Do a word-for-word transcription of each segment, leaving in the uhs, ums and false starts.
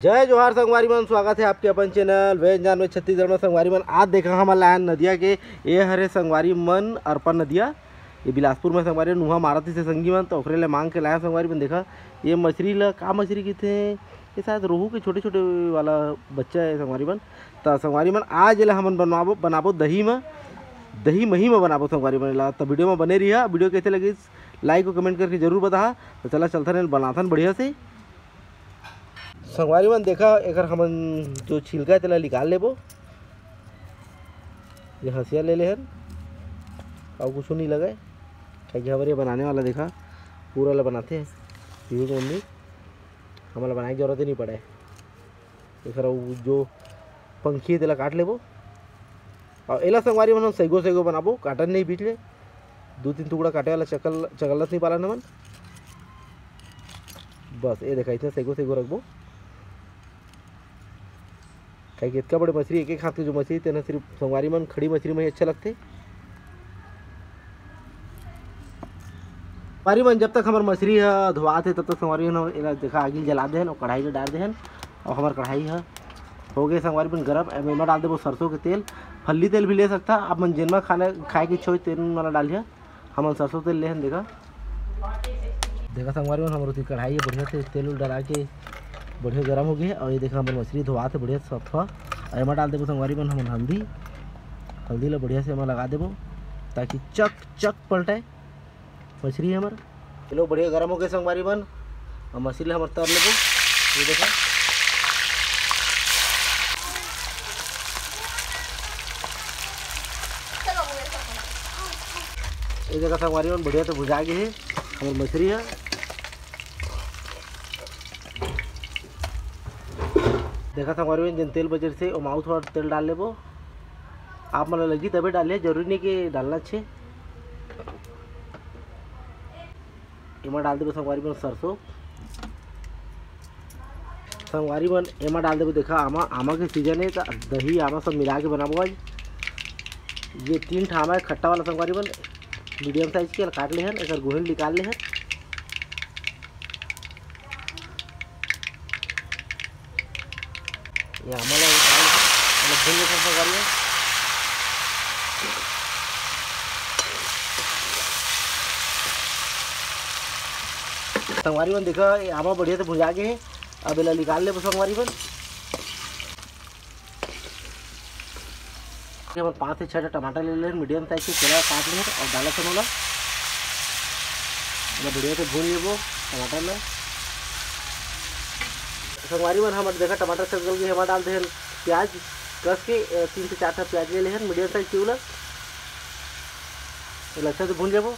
जय जोहार संगवारी मन, स्वागत है आपके अपन channel veg non veg Chhattisgarh में। संगवारी मन, आज देखा हमन लायन नदिया के, ये हरे संगवारी मन अरपा नदिया, ये बिलासपुर में संगवारी मन उहाँ मारत से संगी मन, तो ओकरे ले मांग के लाया संगवारी मन। देखा ये मछरी ला, का मछरी किथे, ये शायद रोहू के छोटे छोटे वाला बच्चा है संगवारी मन। तो संगवारी मन, आज एला हमन बनवाबो, बनाबो दही में, दही मही में बनाबो संगवारी मन एला। तो वीडियो में बने रहिया। वीडियो कैसे लगी, लाइक और कमेंट करके जरूर बताहा। तो चला चलथन, एला बनाथन बढ़िया से। संगवारी मन, देखा, एकर हमन जो छिलका है, तेला निकाल लेबो। ये हंसिया ले ले हन, अउ कुछ नहीं लगे, काहे कि हमर ये बनाने वाला, देखा, पूरा ला बनाते हैं। ये मम्मी, हमला बनाए के जरूरत ही नहीं पड़े। एकर अउ जो पंखी है, तेला काट लेबो। अउ एला संगवारी मन हम सैगो सैगो बनाबो, काटन नहीं बीच ले। दू तीन टुकड़ा काटे वाला चकल, चकलस नहीं पालन हमन। बस ये देखा, इतना सैगो सैगो रखबो। काहे कि इतना बड़े मछली, एक एक हाथ के जो मछली, तेना सिर्फ संगवारी मन खड़ी मछली में ही अच्छा लगथे। संगवारी मन, जब तक हमर मछली ह धोआत हे, तब तक संगवारी मन एला देखा, आगी जला देहन और कढ़ाई में डाल देहन। और हमर कढ़ाई ह हो गए संगवारी मन गरम। अब एमा डाल देबो सरसों के तेल, फल्ली तेल भी ले सकता आप मन, जेन म खाना खाए के इच्छा होय, तेन वाला डालिया। हमन सरसों तेल लेहन, देखा। देखा संगवारी मन, हमर ओती कढ़ाई है, बढ़िया से तेल उल डला के बढ़िया गरम हो गए। और ये देखा, हमर मछली धोआत है बढ़िया सफा। और एमा डाल देबो संगवारी मन हमन हल्दी, हल्दी ला बढ़िया से एमा लगा देबो, ताकि चक चक पलटाए मछली हमर। चलो, बढ़िया गरम हो गए संगवारी मन, अब मछली ला हमर तर लेबो। ये देखा, ये देखा संगवारी मन, बढ़िया तो भुजा गए है हमर मछली है। देखा संगवारी मन, जेन तेल बचर से ओमा अउ थोड़ा तेल डाल लेबो। आप मन ल लगी तबे डाले, जरूरी नहीं कि डालना अच्छे। एमा डाल देबो संगवारी मन सरसों। संगवारी मन, एमा डाल देबो, देखा, आमा, आमा के सीजन है, त दही आमा सब मिला के बनाबो आज। ये तीन ठा आमा है खट्टा वाला संगवारी मन, मीडियम साइज के काट ले हन, एकर गोहिल निकाल ले हन। ये आमा ला डाल के, मतलब, भून लेथन संगवारी मन। संगवारी मन, देखा, ये आमा बढ़िया से भुंजा गए हे। अब एला निकाल लेबो संगवारी मन। ये हमन पाँच से छः ठा टमाटर ले लेन, मीडियम साइज के, तेला काट लेन और डालत हन ओला। एला बढ़िया से भून लेबो टमाटर ला। संगवारी मन, हमर देखा टमाटर सब गल गए, हमन डाल देहन प्याज कस के, अ, तीन से चार ठा प्याज ले लेहन मीडियम साइज के, ओला, एला अच्छा से भून लेबो।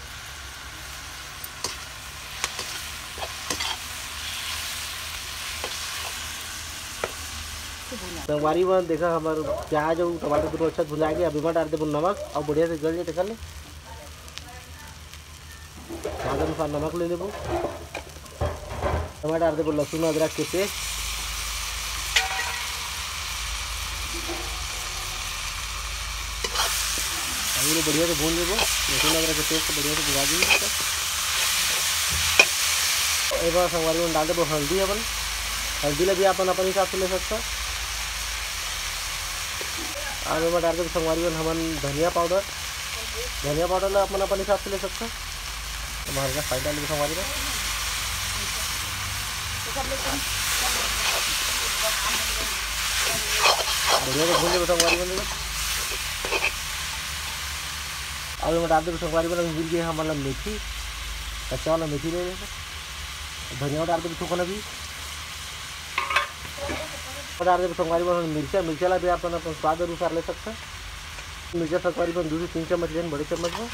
संगवारी मन, देखा, हमर प्याज अउ टमाटर दोनों अच्छा भुंजा के, अब एमा डाल देबो नमक अउ बढ़िया से गल जाए तेकर ले। स्वाद अनुसार नमक ले लेबो। एमा डाल देबो लहसुन अदरक के पेस्ट। अभी बढ़िया से भून लेबो, लहसुन अदरक के पेस्ट बढ़िया से भुजा देबो। एमा संगवारी मन डाल देबो हल्दी, अपन हल्दी ला भी अपन, अपन हिसाब से ले सकता। और एमा डाल देबो संगवारी मन हमन धनिया पाउडर, धनिया पाउडर ला अपन, अपन हिसाब से ले सकता। एमा हल्का साइड डाल देबो संगवारी मन। बढ़िया से भून लेबो संगवारी मन। अब एमा डाल देबो संगवारी मन, मिल गए हमन ला मेथी, कच्चा वाला मेथी ले लेबो। धनिया डाल देबो थोकन अभी। डाल देबो संगवारी मन मिर्चा, मिर्चा ला भी अपन, अपन स्वाद अनुसार ले सकता। मिर्चा संगवारी मन दू से तीन चम्मच लेन, बड़े चम्मच में।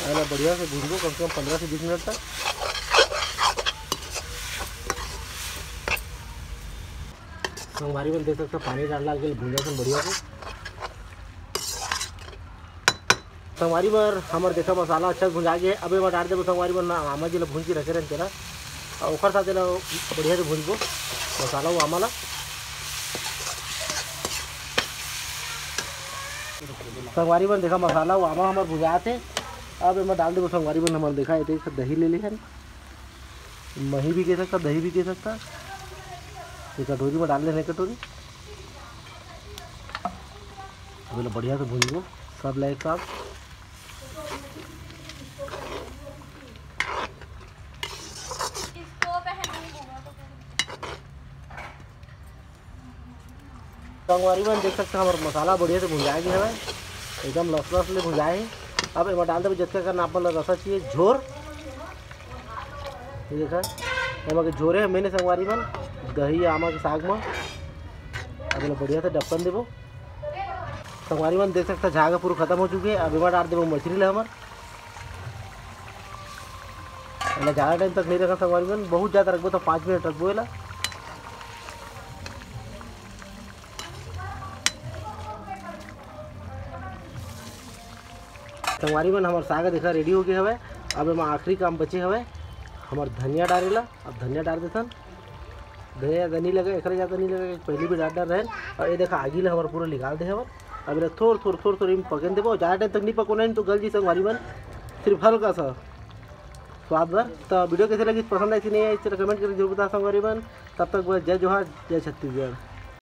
एला बढ़िया से भूनबो कम से कम पंद्रह से बीस मिनट तक। संगवारी मन देख सकता, पानी डाल डाल के भूंजा सन बढ़िया से। संगवारी मन, हमर देखा मसाला अच्छा से भुंजा गया है। अब एमा डाल देबो संगवारी मन आमा जी ला भून के रखे रहन तेला, अउ ओकर साथ एला बढ़िया से भूंजबो मसाला अउ आमा ला। संगवारी मन देखा मसाला अउ आमा हमर भुंजात हे। अब एमा डाल देबो संगवारी मन, हमर देखा एदे दही ले ले हन। मही भी कह सकता, दही भी कह सकता। ये कटोरी में डाल लेना, कटोरी। अब एला बढ़िया से भूंजबो, सब ला एक साथ। संगवारी मन देख सकते, हमर मसाला बढ़िया से भुंजाए गए हवय, एकदम लस लस ले भुंजाए हे। अब एमा डाल देबो जतका कन आप मन ल रसा चाहिए, झोर। ये देखा, एमा के झोरे हे मैंने संगवारी मन, दही आमा के साग म। अब एला बढ़िया से डब्बन देबो। संगवारी मन देख सकता, झाग पूरा खत्म हो चुके हे। अब एमा डाल देबो मछली ला हमर। एला ज़्यादा टाइम तक नहीं रखा संगवारी मन, बहुत ज़्यादा रखबो तो पाँच मिनट रखबो एला। संगवारी मन, हमर साग देखा रेडी हो गए हवय। अब एमा आखिरी काम बचे हवय हमर धनिया डारे ला। अब धनिया डार देथन। धनिया ज़्यादा नहीं लगे, एकरा ज़्यादा नहीं लगे, पहले भी डार डार रहन। और ये देखा, आगी ला हमर पूरा निकाल दे हवन। अब एला थोर थोर थोर थोर एम पकन देबो, ज़्यादा टाइम तक नहीं पकोना, नहीं तो गल जी संगवारी मन, सिर्फ हल्का सा स्वाद बर। तो वीडियो कैसे लगी, पसंद आई कि नहीं आई, इस तरह कमेंट करके जरूर बता संगवारी मन। तब तक बस जय जोहार, जय छत्तीसगढ़।